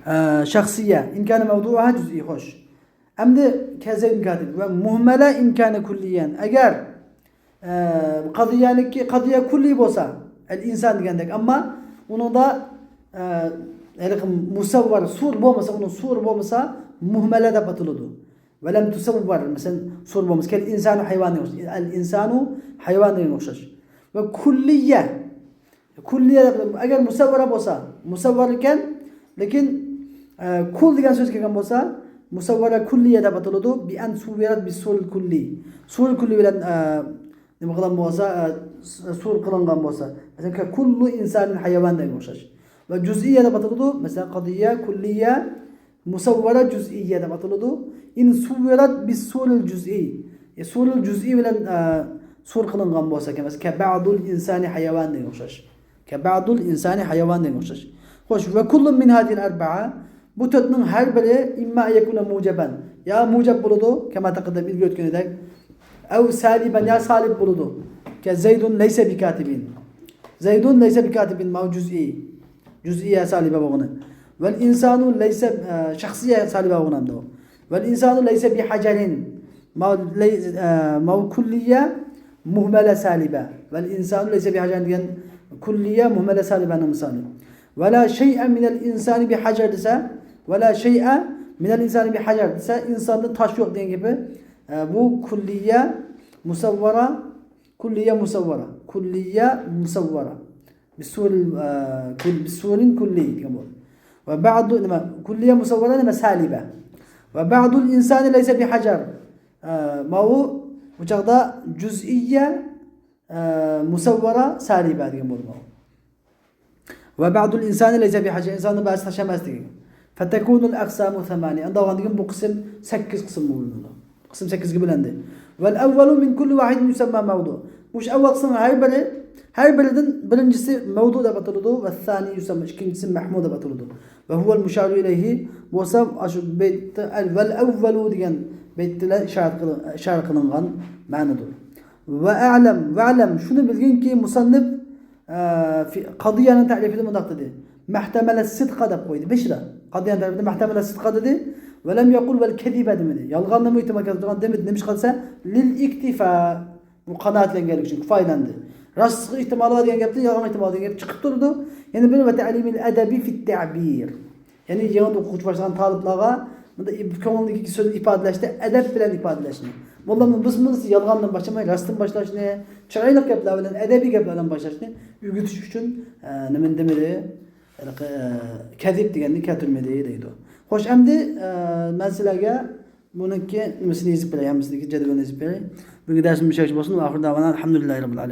ئە، شەخسىيە. ئىن كانە مەۋدۇئۇھا جۈزئىي، خوش. ئەمدى كەزەيدىن كاتىب ۋە مۇھمەلە ئىن كانە كۇللىيەن. ئەگەر، ئە، قەزىيەنىكى، قەزىيە كۇللىي بولسا، ئەل ئىنسان دېگەندەك، ئەمما ئۇنىڭدا، ئە، ھېلىقى مۇسەۋۋەر سۇر بولمىسا، ئۇنىڭ سۇرى بولمىسا، مۇھمەلە دەپ ئاتىلىدۇ. ۋەلەم تۇسەۋۋەر، مەسىلەن، سۇر بولمىسا، كەل ئىنسانۇ ھايۋان دېگەن ئوخشاش. ئەل ئىنسانۇ ھايۋان دېگەن ئوخشاش. ۋە كۇللىيە. كۇللىيە دەپ، ئەگەر مۇسەۋۋەرە بولسا، مۇسەۋۋەر ئىكەن، لېكىن، ئە، كۇل دېگەن سۆز كەلگەن بولسا، مۇسەۋۋەرە كۇللىيە دەپ ئاتىلىدۇ. بىئەن سۇۋۋىرەت بىسسۇرىل كۇللىي. سۇرۇل كۇللىي بىلەن، ئە، نېمە قىلغان بولسا، ئە، سۇر قىلىنغان بولسا. مەسىلەن، كە كۇللۇ ئىنسانىن ھايۋان دېگەن ئوخشاش. ۋە جۈزئىيە دەپ ئاتىلىدۇ. مەسىلەن، قەزىيە، كۇللىيە، مۇسەۋۋەرە جۈزئىيە دەپ ئاتىلىدۇ. ئىن سۇۋۋىرەت بىسسۇرىل جۈزئىي. ئە، سۇرۇل جۈزئىي بىلەن، ئە، سۇر قىلىنغان بولسا، كەمەس، كە بەئدۇل ئىنسانى ھايۋان دېگەن ئوخشاش. كە بەئدۇل ئىنسانى ھايۋان دېگەن ئوخشاش. خوش، ۋە كۇللۇن مىن ھازىھىل ئەربەئە. بۇ تۆتنىڭ ھەر بىرى ئىمما ئەن يەكۇنە مۇجەبەن. يا مۇجەب بولىدۇ، كەما تەقەددەم، ئىلگىرى ئۆتكىنىدەك. ئەۋ سالىبەن، يا سالىب بولىدۇ. كە زەيدۇن لەيسە بىكاتىبىن. زەيدۇن لەيسە بىكاتىبىن، ماۋۇ جۈزئىي. جۈزئىيە سالىبە بولغىنى. ۋەل ئىنسانۇ لەيسە، ئە، شەخسىيە سالىبە بولغىنى ئەمدى ئۇ. ۋەل ئىنسانۇ لەيسە بىھەجەرىن. ماۋۇ لەي-، ئە، ماۋۇ كۇللىيە مۇھمەلە سالىبە. ۋەل ئىنسانۇ لەيسە بىھەجەرىن دېگەن كۇللىيە مۇھمەلە سالىبەنىڭ مىسالى. ۋەلا شەيئە مىنەل ئىنسانى بىھەجەر دېسە، ۋەلا شەيئە من الإنسان بحجر دېسە، ئىنساندا تاش يوق دېگەن گېپى. ئە، بۇ كلية مصورة، كلية مصورة، كلية مصورة. بصور، ئە، كل، بصور كلي دېگەن بولدى. وبعض، نېمە، كلية مصورة نېمە، سالبة. وبعض الإنسان ليس بحجر. ئە، ماۋۇ، بۇ چاغدا جزئية، ئە، مصورة سالبة دېگەن بولدى ماۋۇ. وبعض الإنسان ليس بحجر، ئىنساننىڭ بەزىسى تاش ئەمەس دېگەن. فتكون الأقسام ثمانية. ئەمدى ئالغاندىن كېيىن بۇ قىسىم سەككىز قىسىمغا بۆلۈنىدۇ. قىسىم سەككىزگە بۆلۈندى. والأول من كل واحد يسمى موضوع. مۇشۇ ئەۋۋەل قىسىمنىڭ ھەر بىرى، ھەر بىرىدىن بىرىنچىسى مەۋدۇ دەپ ئاتىلىدۇ، والثاني يسمى، ئىككىنچىسى مەھمۇ دەپ ئاتىلىدۇ. وهو المشار إليه بولسا، ئاشۇ بەيتتە، والأول دېگەن بەيتتە ئىشارە قىلىن-، ئىشارە قىلىنغان مەنىدۇر. واعلم، واعلم، شۇنى بىلگىنكى، مۇسەننىپ، ئە، في-، قادىيانىڭ تەلىپىدە مۇنداق دېدى. ما احتمل الصدق دەپ قويدى بېشىدا. قادىيانىڭ تەلىپىدە ما احتمل الصدق دېدى. ولم يقل والكذب دېمىدى. يالغاننىمۇ ئېھتىمال كەلتۈرگەن دېمىدى. نېمىشقا دېسە، للاكتفاء. بۇ قانائەتلەنگەنلىك ئۈچۈن، كۇپايىلەندى. راستلىقى ئېھتىمالى بار دېگەن گەپتىن يالغان ئېھتىمال دېگەن گەپ چىقىپ تۇرىدۇ. يەنە بىر، وتعليم الأدب في التعبير. يەنى يېڭى ئوقۇغۇچى باشلىغان تالىپلارغا بۇنداق كۆڭلىدىكى سۆزنى ئىپادىلەشتە ئەدەپ بىلەن ئىپادىلەشنى. موللام بىسمىللا يالغاندىن باشلىماي، راستتىن باشلاشنى، چىرايلىق گەپلەر بىلەن، ئەدەبىي گەپلەر بىلەن باشلاشنى ئۆگىتىش ئۈچۈن، ئە، نېمىنى دېمىدى؟ ھېلىقى، ئە، كەزىب دېگەننى كەلتۈرمىدى دەيدۇ. خوش، ئەمدى، ئە، مەن سىلەرگە بۇنىڭكى نېمىسىنى يېزىپ بېرەي، ھەممىسىنىڭكى جەدۋىلىنى يېزىپ بېرەي. بۈگۈنكى دەرسىمىز مۇشۇ يەرگىچە بولسۇن. وآخر دعوانا الحمد لله رب العالمين.